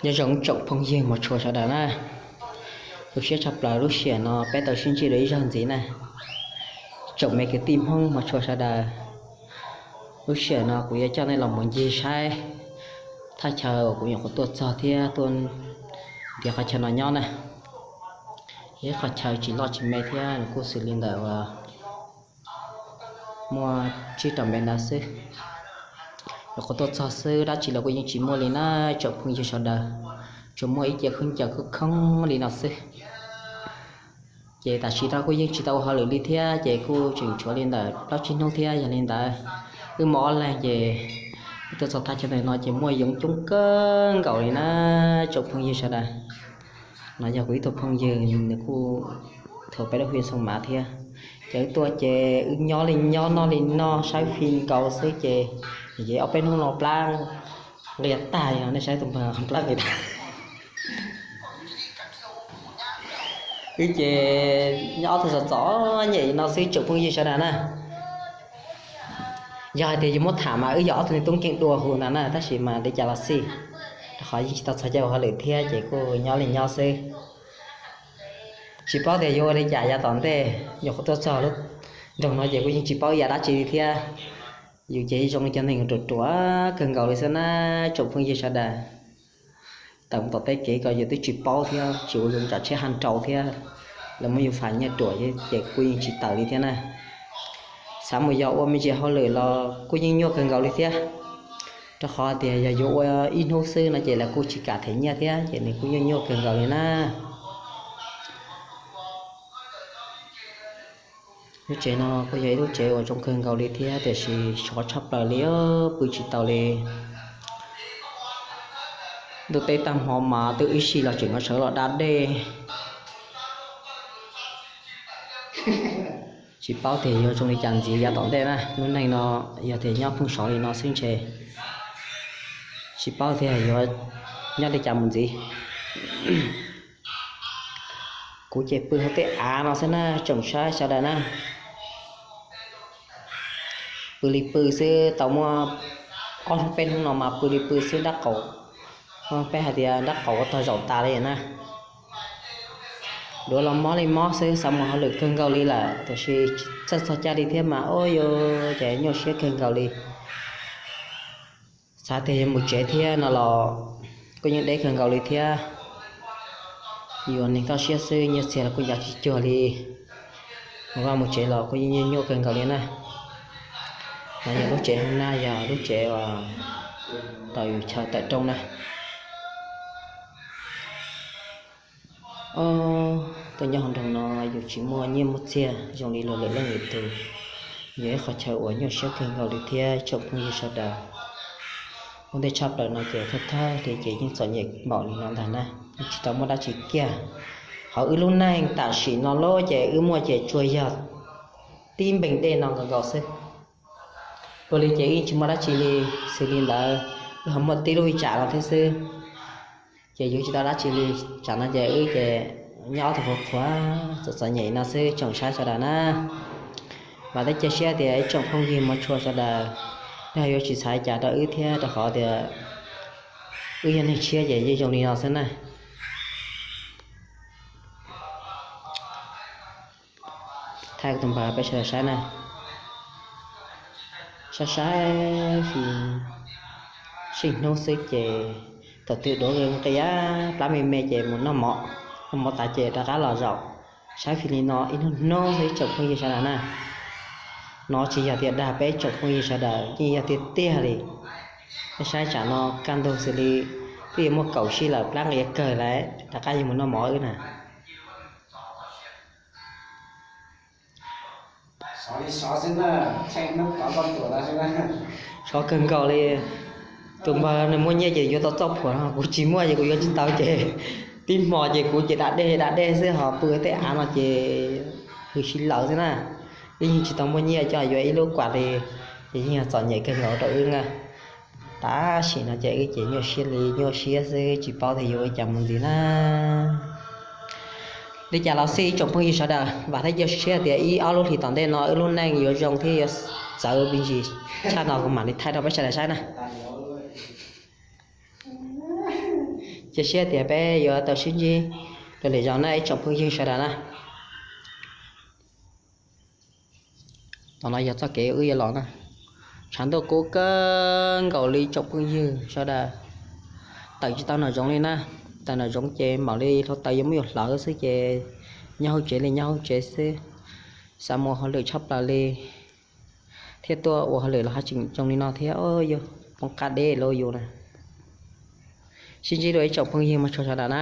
Nyob zoo tsoom phooj ywg mos tshua sawv daws na, zoo siab tshaj plaws lub sij hawm no peb tau sib ntsib dua ib zaug ntxiv na. Tsoom me kwv tij Hmoob mos tshua sawv daws, lub sij hawm no kuv yuav coj nej los mus ncig saib thaj chaw uas kuv nyuam qhuav tuaj txog thiab tuaj nrhiav qhov chaw no nyob na. Yog ib qhov chaw tsis loj tsis me thiab nws kuj xws li ntawm uas muaj tsib rau mev ntawd xwb. Nyuam qhuav tuaj txog xwb, dab tsi los kuj yeej tsis muaj li na, tsoom phooj ywg sawv daws. Tsuas muaj ib ce khaub ncaws khoob khoob li no xwb. Ces tam sim no kuj yeej tsis tau ua hauj lwm li thiab, ces kuj tseem tshuav li ntawm plaub tsib hnub thiab. Yog li ntawd, wb mus ob leeg ces wb tuaj txog thaj chaw ntawm no ces muaj yoov coob kawg nkaus li na, tsoom phooj ywg sawv daws. No yog kuv ib tug phooj ywg, nws kuj thaum peb lub hwj xoo mav thiab. Ces wb tuaj ces wb nyob li nyob noj li noj saib fij nkaus xwb ces, ces ob peb hnub no plab nqis tag li no, nej saib tus npawg plab nqis tag. Wb ces nyob ob tug txom txom nyem no xwb tsoom phooj ywg sawv daws na. Yog hais tias yuav muab tham mas wb yog ob tug niag tub nkeeg dua hus ntag na, tab sis mas li cas los xij, rau qhov yeej tsis tau txog caij ua hauj lwm thiab ces kuj nyob li nyob xwb. Tsis paub tias yuav ua li cas yav tom ntej, nyuam qhuav tuaj txog lub nroog no ces kuj yeej tsis paub ib yam dab tsi li thiab. Yus ces zoo li cov neeg ruam ruam kawg nkaus li xwb na, tsoom phooj ywg sawv daws. Tawm mus tom tej kev ko yus twb tsis paub thiab, tsis ua zoo tsam tsheb haj nraus thiab, lawv muab yus fam nyiaj ruam ces kuj yeej tsis tawm li thiab na. Xav mus yos ua me ntsis hauj lwm los kuj yeej nyuaj kawg nkaus li thiab, rau qhov tias yog yuav ua ib hnub xwb no ces lawv kuj tsis kam them nyiaj thiab ces nws kuj nyuaj nyuaj kawg nkaus li na. Lub tsev no kuj yog ib lub tsev uas zoo kawg nkaus li thiab, tiam sis sov tshaj plaws li, pw tsis tau li. Ntuj teb tag hmo mas twb ib sij los tseem sawv los da dej. Tsis paub tias yuav zoo li cas ntxiv yav tom ntej na. Lub neej no yog tias nyob pheej sov li no xwb ntshe tsis paub tias yuav nyob li cas mus ntxiv. Kuv ces pw hauv tej av no xwb na, tsoom saib sawv daws na. Pw li pw xwb, tau muaj ob hnub peb hnub no mas pw li pw xwb, dab qaum, peb hais tias dab qaum ua tog zaum tas li na. Duav los mob li mob xwb, xav mus hauj lwm kawg nkaus li lawm tiam sis txawj txog caij li thiab mas ua cas nyuaj siab kawg nkaus li. Xav tias yuav mus tsev thiab no los kuj yeej deb kawg nkaus li thiab. Yuav neeg toj siab xwb, nyiaj txiag los kuj ncav tsis cuag li. Mus vaj mus tsev los kuj yeej nyuaj nyuaj kawg nkaus li na. No yog lub tsev hauv na, yog lub tsev uas tau yus chaw tawm rooj na. Tuaj nyob hauv nroog no yus tsis muaj nyiaj muaj txiag zoo li luag lwm leej lwm tus, yog ib qhov chaw uas nyuaj siab kawg nkaus li thiab tsoom phooj ywg sawv daws. Ua ntej tshaj plaws no ces thawj thawj li ces yeej txom nyem npaum li no ntag na, yeej tsis tau muaj dab tsi kiag. Hauv wb lub neej tam sim no lawm ces wb muaj ces tsuas yog tib npeeg dej no nkaus nkaus xwb. Ua li ces wb yeej tsis muaj dab tsi li, xws li ntawd wb ho muaj tib lub vij tsam no thiab xwb. Ces yuav tsis tau dab tsi li, tsam no ces wb ces nyob ob tug qhuav qhuav txom txom nyem no xwb tsoom saib sawv daws na. Vam thiab cia siab tias ib tsoom phooj ywg mos tshua sawv daws, nej ho yuav tsis xav li cas rau wb thiab, rau qhov tias wb yog neeg tshiab ces yeej zoo li no xwb na. Thaij kuv tus npawg peb sawv daws saib na. Saib saib fij, sij hnub xwb ces thaum twg duav nqis nqis plab me me ces mus noj mov, noj mov tas ces rov qab los zaum. Saib fij li no ib hnub hnub xwb ib tsoom phooj ywg sawv daws na. No tsis yog tias dag peb ib tsoom phooj ywg sawv daws, yeej yog tiag tiag li. Nej saib tsam no kaj ntug xws li twb yuav muaj kaum sij lawm, plab nqis kawg lawm rov qab yuav mus noj mov wb na. Sov kawg nkaus li. Tus npawg nws muaj nyiaj ces yuav tau txoj phuam no, kuv tsis muaj ces kuv yuav tsis tau ces tib hmo ces kuv ces da dej da dej xwb, ho pw tej av no ces hws si lawm xwb na. Wb yeej tsis tau muaj nyiaj coj yuav ib lub kuam li, ces yeej yog txom nyem kawg nkaus rau wb na. Tam sim no ces wb ces nyuaj siab li nyuaj siab xwb, tsis paub tias yuav ua cas mus ntxiv na. Li cas los xij ib tsoom phooj ywg sawv daws, vam thiab cia siab tias ib ob lub hlis tom ntej no wb lub neej yuav zoo thiab yuav txawv me ntsis tshaj no kuv mam li thaij rau peb sawv daws saib na. Cia siab tias peb yuav tau sib ntsib rau lwm zaus na ib tsoom phooj ywg sawv daws na. Tom no yog txoj kev wb yuav los na, tshav ntuj kub kawg nkaus li tsoom phooj ywg sawv daws. Tawm tsis tau nram zoov li na, tawm nram zoov ces mam li hluav taws yuav muab yus hlawv xwb ces nyob hauv tsev li nyob hauv tsev xwb. Xav mus hauj lwm tshaj plaws li, thiab tuaj ua hauj lwm los haj tseem zoo li no thiab, yus poob qab deb li yus na. Sib ntsib dua ib tsoom phooj ywg mas tshua sawv daws na.